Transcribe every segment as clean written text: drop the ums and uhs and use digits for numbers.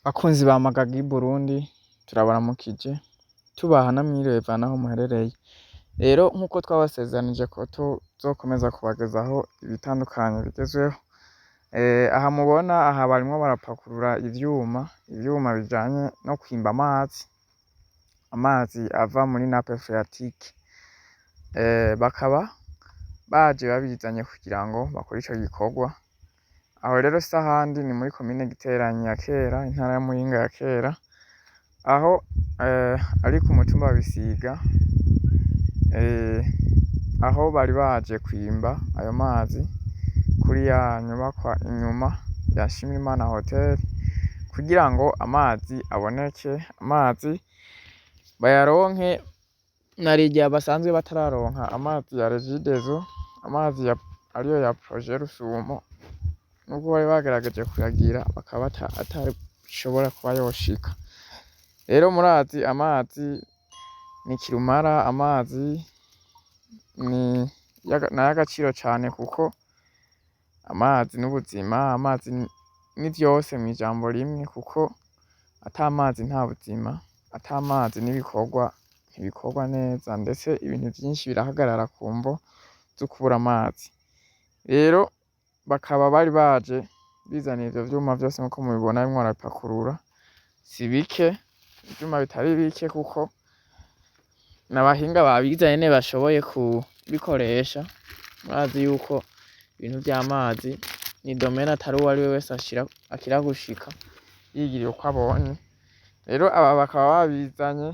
Bakunzi ba Magagi Burundi, turabaramukije, tubaha na mwiriwe bivana aho muherereye. Rero nkuko twabasezeranije ko tuzokomeza kubagezaho ibitandukanye bigezweho, aha mubona aha barimwo barapakurura ivyuma, ivyuma bijanye no kwimba amazi, amazi ava muri nappe phréatique. Bakaba baje babizanye kugira ngo bakore ico gikorwa. Aho rero si ahandi, ni muri komine Giteranyi ya kera, intara ya Muyinga ya kera, aho ari ku mutumba wa Bisiga, aho bari baje kwimba ayo mazi kuri ya nyubakwa inyuma ya Nshimirimana Hotel, kugira ngo amazi aboneke, amazi bayaronke narirya basanzwe batararonka amazi ya Regideso, amazi ariyo ya projet Rusumo, nubwo bari bagerageje kuyagira bakaba atashobora kuba yoshika. Rero murazi amazi ni kirumara, amazi ni nay'agaciro cane kuko amazi n'ubuzima, amazi ni vyose mw'ijambo rimwe, kuko ata mazi nta buzima, ata mazi n'ibikorwa ntibikorwa neza, ndetse ibintu vyinshi birahagarara ku mvo zo kubura amazi. Rero bakaba bari baje bizaniye ivyo vyuma vyose nkuko mubibona barimwo barabipakurura, si bike, ivyuma bitari bike, kuko n'abahinga babizanye nibo bashoboye kubikoresha. Murazi yuko ibintu vy'amazi ni domaine atari uwariwe wese akira gushika yigiriye uko abonye. Rero aba bakaba babizanye,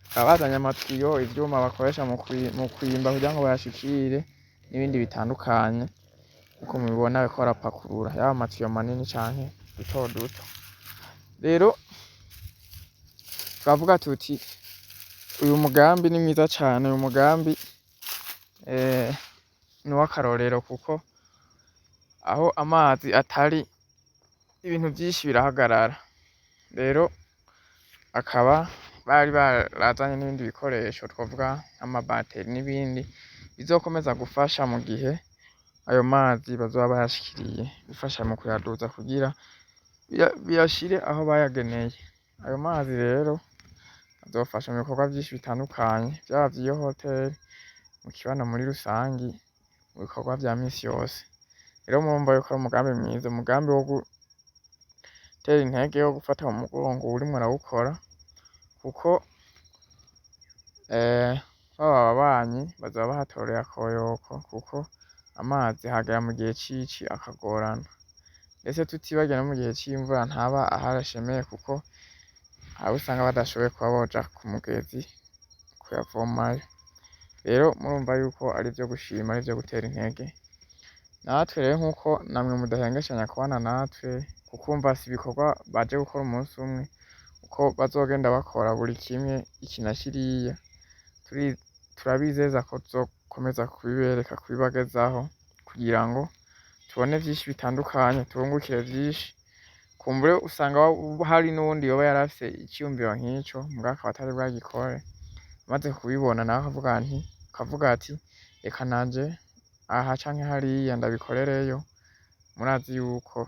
bakaba bazanye amatiyo, ivyuma bakoresha mu kwimba kugira ngo bayashikire n'ibindi bitandukanye, nkuko mubibona bariko barapakurura yaba amatiyo manini canke duto duto. Rero turavuga tuti uyu mugambi ni mwiza cane, uyu mugambi ni uw'akarorero, kuko aho amazi atari ibintu vyinshi birahagarara. Rero akaba bari barazanye n'ibindi bikoresho twovuga nk'amabateri n'ibindi bizokomeza gufasha mu gihe ayo mazi bazoba bayashikiriye, bifasha mu kuyaduza kugira biyashire aho bayageneye. Ayo mazi rero azofasha mu bikorwa vyinshi bitandukanye, vyaba vy'iyo hoteli, mu kibano muri rusangi, mu bikorwa vya misi yose. Rero murumva yuko ari umugambi mwiza, umugambi wo gutera intege, wo gufata mu mugongo uwurimwo arawukora, kuko baba ababanyi bazoba bahatoreye akoyoko, kuko amazi hagera mu gihe c'ici akagorana, ndetse tutibagiye no mu gihe c'imvura ntaba ahari ashemeye, kuko abo usanga badashoboye kuba boja ku mugezi kuyavomayo. Rero murumva yuko ari ivyo gushima, ari ivyo gutera intege. Natwe rero nkuko namwe mudahengeshanya kubana natwe, kuko si ibikorwa baje gukora umunsi umwe, uko bazogenda bakora buri kimwe iki na kiriya, turabizeza ko tuzokomeza kubibereka, kubibagezaho, kugira ngo tubone vyinshi bitandukanye, tubungukire vyinshi. Kumbure usanga hari n'uwundi yoba yarafise iciyumviro nk'ico, mugabo akaba atari bwagikore, amaze kubibona nawe akavuga ati reka nanje aha canke hariya ndabikorereyo. Murazi yuko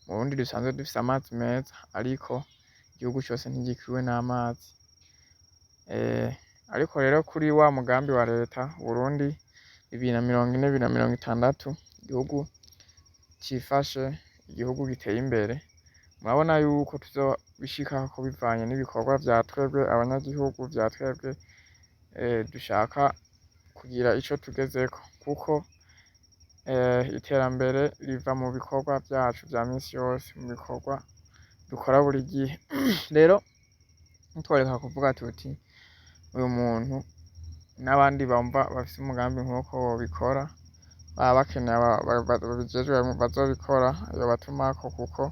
mu Burundi dusanzwe dufise amazi meza, ariko igihugu cose ntigikwiwe n'amazi. Ariko rero kuri wa mugambi wa leta Burundi 2040, 2060, igihugu cifashe, igihugu giteye imbere, murabona yuko tuzobishikako bivanye n'ibikorwa vya twebwe abanyagihugu, vya twebwe dushaka kugira ico tugezeko, kuko iterambere riva mu bikorwa vyacu vya misi yose, mu bikorwa dukora buri gihe. Rero ntitworeka kuvuga tuti uyu muntu n'abandi bumva bafise umugambi nkuko bobikora, baba bakeneye babijejwe bazobikora, yobatumako, kuko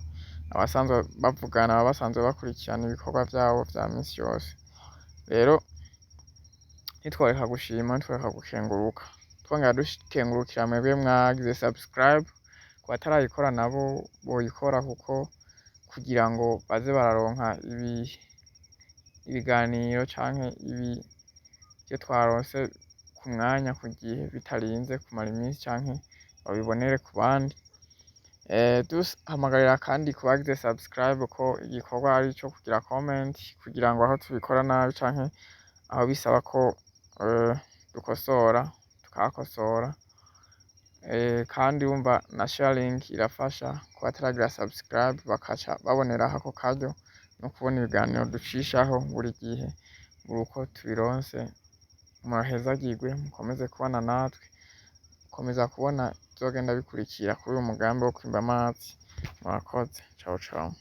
abasanzwe bavugana baba basanzwe bakurikirana ibikorwa vyabo vya misi yose. Rero ntitworeka gushima, ntitworeka gukenguruka, twongera dukengurukira mwebwe mwagize subscribe. Ku batarayikora nabo boyikora, kuko kugira ngo baze bararonka ibiganiro canke ivyo twaronse ku mwanya, ku gihe, bitarinze kumara iminsi canke babibonere ku bandi. Duhamagarira kandi ku bagize subscribe ko igikorwa ari ico kugira comment, kugira ngo aho tubikora nabi canke aho bisaba ko dukosora tukahakosora. Kandi wumva na sharing irafasha ku bataragira subscribe, bakaca baboneraho ako karyo no kubona ibiganiro ducishaho buri gihe, buri uko tubironse. Murahezagirwe, mukomeze kubana natwe, komeza kubona bizogenda bikurikira kuri uyu mugambi wo kwimba amazi. Murakoze, ciao ciao.